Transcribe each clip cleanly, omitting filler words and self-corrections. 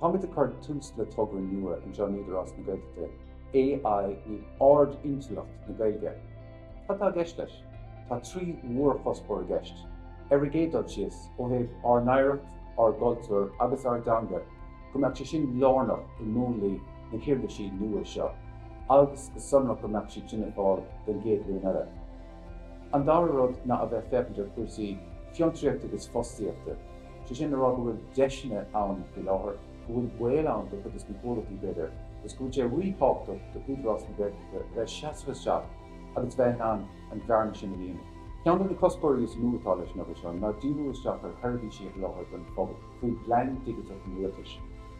Táimid ag cur tús le togra nua anseo in Údarás na Gaeltachta, AI nó Ard-Intleacht na Gaeilge. Cad tá i gceist leis? Tá 3 mhórchuspóir i gceist. Ar an gcéad dul síos, ó thaobh ár n-oidhreacht, ár gcultúr agus ár dteanga, go mbeadh sé sin lárnach i múnlaí na huirlisí nua seo agus go sonrach go mbeadh siad sin ar fáil don gcéad ghlúin eile. An dara rud ná a bheith ag féachaint ar chúrsaí fiontraíochta agus fostaíochta. Sé sin le rá go bhfuil deiseanna ann faoi láthair, go bhfuil baol ann do chuid des na comhlachtaí b'fhéidir, agus go bhfuil sé ríthábhachtach d'Údarás na Gaeltachta a bheith ag seasamh isteach agus bheith in ann an bhearna sin a líonadh. Ceann de na cuspóirí is mó atá leis an obair seo ná díriú isteach ar sheirbhísí a sholáthar don phobal faoi phlean digiteach an Rialtais.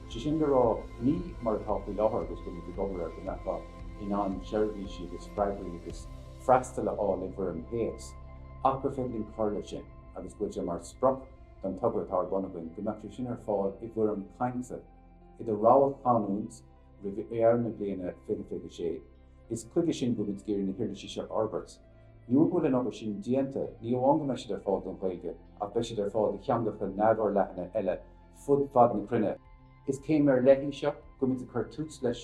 Sé sin le rá, ní mar atá faoi láthair agus go bhfuil muid ag obair air go mbeifeá in ann seirbhísí agus freagraí agus freastal a fháil i bhfoirm théacs, ach gur féidir linn cur leis sin agus go bhfuil sé mar sprioc don togra atá ar bun againn go mbeadh sé sin ar fáil i bhfoirm cainte i do rogha chanúint roimh dheireadh na bliana 2026. Is chuige sin go bhfuil muid ag iarraidh na huirlisí seo a fhorbairt. Nuair go bhfuil an obair sin déanta, ní amháin go mbeidh siad ar fáil don Ghaeilge ach beidh siad ar fáil do theangacha neamhfhorleathana eile fud fad na cruinne. Is céim ar leith í seo go bhfuil muid ag cur tús leis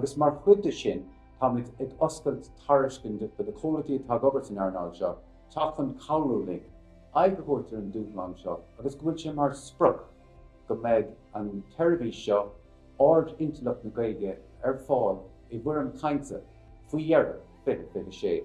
agus mar chuid de sin táimid ag oscailt tairiscint do na comhlachtaí atá ag obair san earnáil seo teacht chun cabhrú linn aghaidh a thabhairt ar an dúshlán seo agus go bhfuil sé mar sprioc go mbeidh an tseirbhís seo, Ard-Intleacht na Gaeilge, ar fáil i bhfoirm cainte faoi dheireadh 2026.